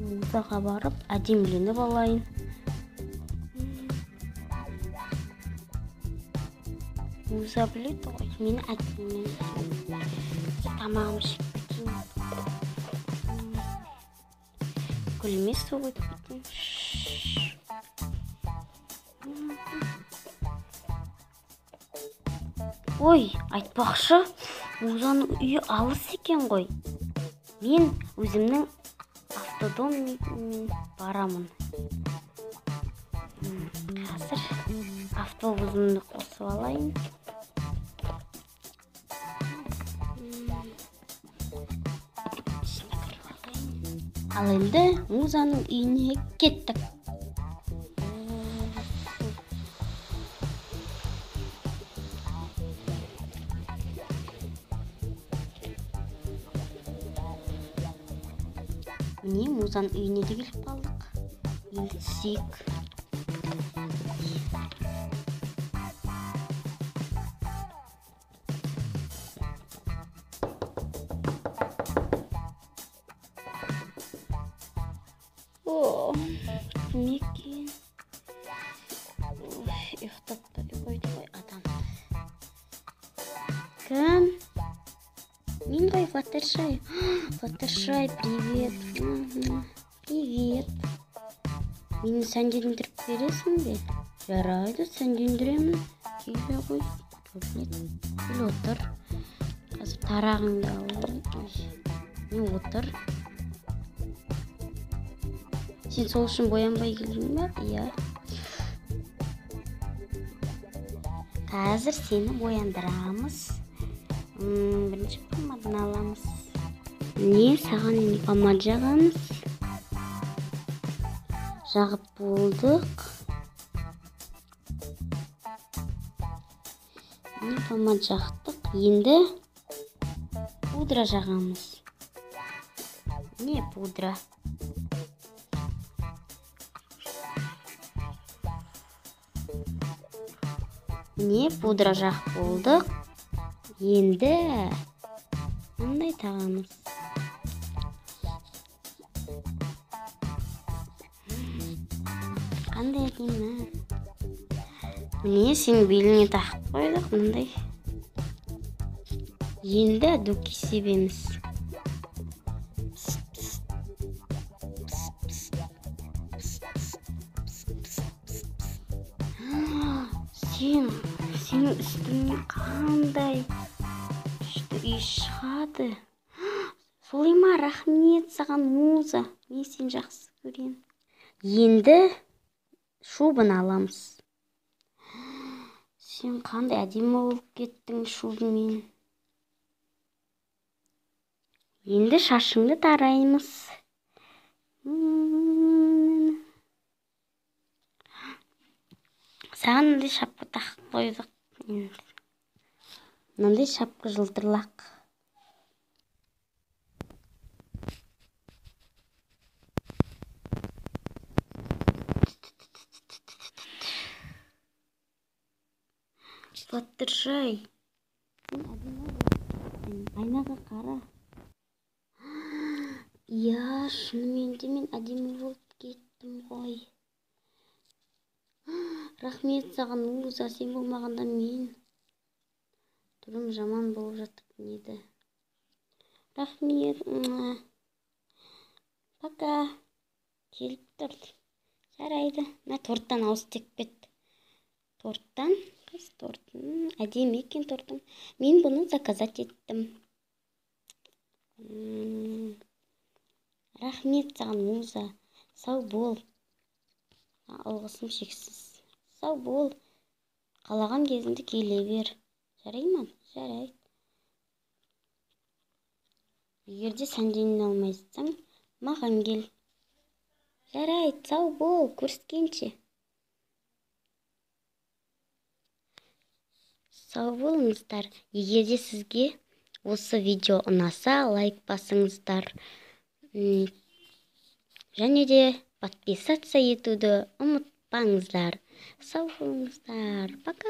Музаға барып әдеміленіп алайын. Муза біледі ғой, мені әдеміленіп. Тамағым ішіп кетейін. Гүліме су құйып кетейін. Ой, айтпақшы, Музаның үйі алыс екен ғой. Мен өзімнің автодоммен барамын. Қазір автобусымды қосып алайын. Ішіне кіріп алайын. Ал енді Музаның үйіне кеттік. Міне Музаның үйіне де келіп қалдық. Енді түсейік. О, кім екен? Ұйықтап та қойды ғой адам. Кім? Мен ғой, Флаттершай. Флаттершай, привет. Привет. Мені сәндендіріп бересің бе? Жарайды, сәндендіремін. Келе ғой. Кел отыр. Қазір тарағыңды алайын. Ой, не отыр. Сен сол үшін боянбай келдің бе? Иә. Қазір сені бояндырамыз. Бірінші помаданы аламыз. Міне саған енді помада жағамыз. Жағып болдық. Міне помада жақтық. Енді пудра жағамыз. Міне пудра. Міне пудра жағып болдық. Енді мындай тағамыз. Қандай әдемі. Міне сенің беліңе тағып қойдық мындай. Енді духи себеміз. Сенің үстіңе қандай күшті иіс шығады. Солай ма? Рахмет саған, Муза. Мен сені жақсы көремін. Енді шубаны аламыз. Сен қандай әдемі болып кеттің шубымен. Енді шашыңды тараймыз. Саған мындай шапка тағып қойдық. Мынандай шапка жылтырлақ. Флаттершай. Сен әдемі болып кеттің. Айнаға қара. Иә, шынымен де мен әдемі болып кеттім ғой. Рахмет саған, Муза, сен болмағанда мен түрім жаман болып жататын еді. Рахмет. Пока. Келіп тұр. Жарайды. Мына торттан ауыз тиіп кет. Торттан, қыз тортын. Әдемі екен тортың. Мен бұны заказать еттім. Рахмет саған, Муза. Сау бол. Алғысым шексіз. Сау бол. Қалаған кезіңде келе бер. Жарай ма? Жарайды. Егер де сәндене алмайсың, маған кел. Жарайды, сау бол, көріскенше. Сау болыңыздар. Егер де сізге осы видео ұнаса, лайк басыңыздар. Және де подписаться етуді ұмытпаңыздар. Сау болыңыздар. Пока.